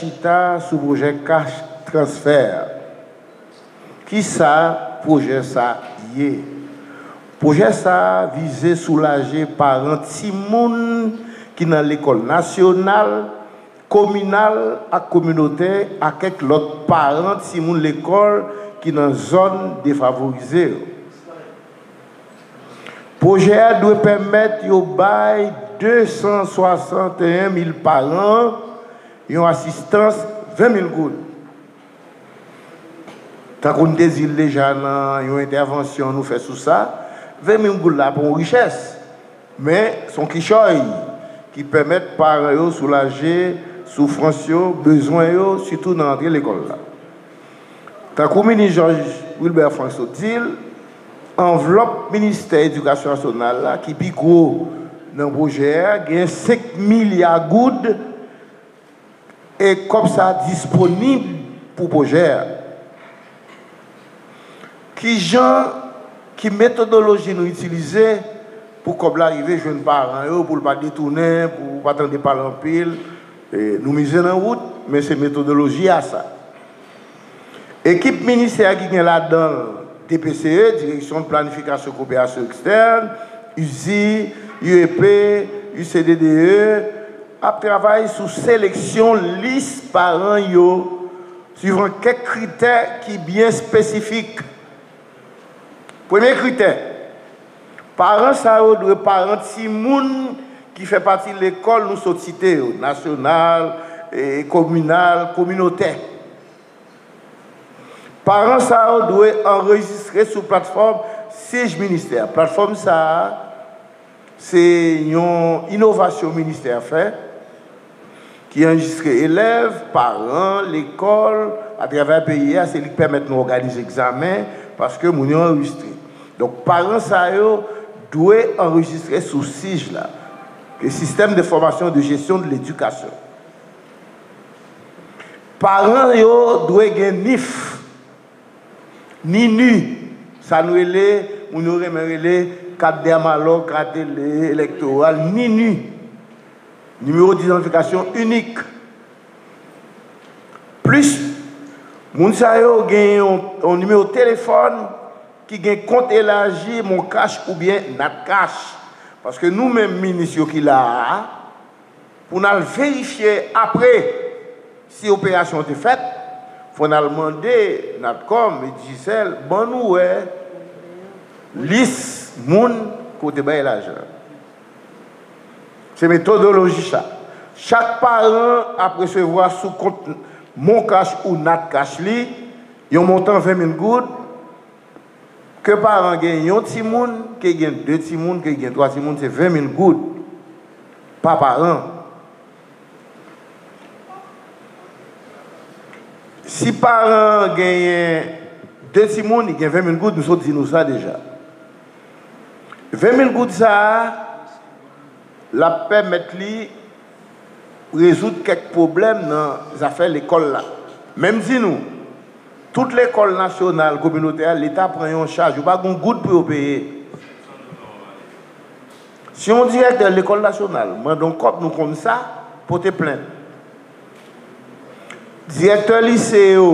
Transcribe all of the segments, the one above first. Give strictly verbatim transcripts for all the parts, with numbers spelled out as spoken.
chita sou pwojè cash transfer. Kisa pwojè sa ye? Pwojè sa vize soulaje paran timoun ki nan lekòl nasyonal, kominal ak kominotè ak kèk lòt paran timoun lekòl ki nan zòn defavorize yo. Pwojè a dwe pèmèt yo bay de san swasanteyen mil paran yon asistans ven mil goud. Tankou n te di l deja nan yon entèvansyon nou fè sou sa, ven mil goud la pa yon richès, men s on kichòy ki pèmèt paran yo soulaje soufrans yo, bezwen yo, sitou nan rantre lekòl la. Tankou minis Georges Wilbert Franck sot di l, anvlòp Ministè Edikasyon Nasyonal la ki pi gwo nan pwojè a gen senk milya goud e kòb sa disponib pou pwojè a. Kijan, ki metodoloji nou itilize pou kòb la rive jwenn paran yo, pou l pa detounen, pou pa tande pale anpil? E, nou mize nan wout, men se metodoloji a sa. Ekip ministè a ki gen ladan l D P C E, Direksyon de Planifikasyon Koperasyon Ekstèn, U Z I, U E P, U C D D E, ap travay sou seleksyon lis paran yo, swivan kèk kritè ki byen espesifik. Premye kritè, paran sa yo dwe paran timoun ki fè pati lekòl nou sot site yo, nasyonal, e, kominal, kominotè. Paran sa yo dwe anrejistre sou platfòm SIJ ministè a. Platfòm sa a, se yon inovasyon ministè a fè, ki anrejistre elèv, paran, lekòl, atravè peyi a, se li k pèmèt nou òganize egzamen, paske moun yo anrejistre. Donk, paran sa yo dwe anrejistre sou SIJ la, ke Système d'Information de Gestion de l'Éducation. Paran yo dwe gen NIF, NINU, sa nou rele, moun yo renmen rele kat dèmalòg, kat ele-, elektoral, NINU, nimewo didantfikasyon inik. Plis, moun sa yo gen yon, yon nimewo telefòn ki gen kont elaji MonCash oubyen NatCash. Paske nou menm minis yo ki la a, pou n al verifye apre si operasyon an te fèt, fò n al mande Natcom e Digicel ban nou wè lis moun ke w te bay lajan. Se metodoloji sa. Chak paran ap resevwa sou kont MonCash ou NatCash li yon montan ven mil goud. Ke paran gen yon timoun, ke gen de timoun, ke gen twa timoun, se ven mil goud pa paran. Si paran genyen de timoun, li gen ven mil goud, nou sot di nou sa deja. Ven mil goud sa a, l ap pèmèt li rezoud kèk pwoblèm nan zafè lekòl la. Men m di nou, tout lekòl nasyonal, kominotè a, Leta pran yo an chaj. Yo pa gen yon goud pou yo peye. Si yon direktè lekòl nasyonal mande yon kòb, nou konn sa, pote plent. Direktè lise yo,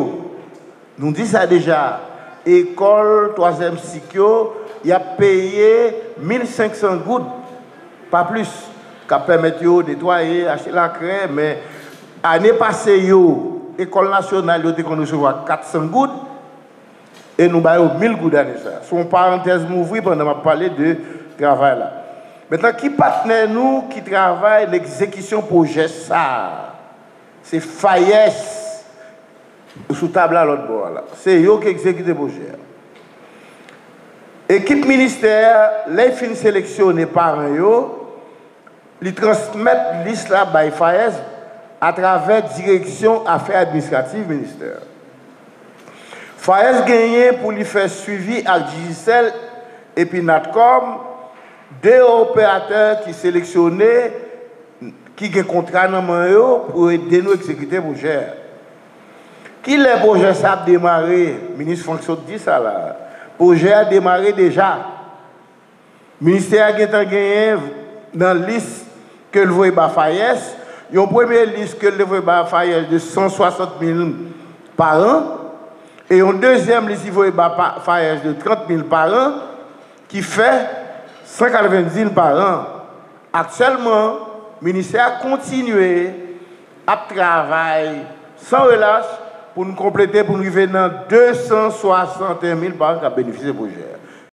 nou di sa deja, ekòl twazyèm sik yo, y ap peye mil senk san goud, pa plis, k ap pèmèt yo netwaye, achte lakrè, men ane pase yo, ekòl nasyonal yo te konn resevwa kat san goud, e nou ba yo mil goud ane sa. Se yon parantèz m ouvri pandan m ap pale de travay la. Mentnan, ki patnè nou ki travay nan egzekisyon pwojè sa a? Se FAES, sou tab la lòt bò a la. Se yo ki egzekite pwojè a. Ekip ministè a, lè l fin seleksyone paran yo, li transmèt lis la bay FAES atravè Direksyon Afè Administrativ ministè a. FAES genyen pou li fè swivi ak Digicel epi Natcom, de operatè ki seleksyone, ki gen kontra nan men yo pou ede nou egzekite pwojè a. Kilè pwojè sa ap demare? Minis Franck sot di sa la. Pwojè a demare deja. Ministè a gentan genyen nan lis ke l voye ba FAES, Yon premye lis ke l te voye ba Fayèj de san swasant mil pa an, e yon dezyèm lis li voye ba pa- Fayèj de trant mil pa an, ki fè san katrevenndis mil pa an. Aktyèlman, ministè a kontinye ap travay san relach pou n konplete, pou n rive nan de san swasanteyen mil pa an k ap benefisye pwojè a.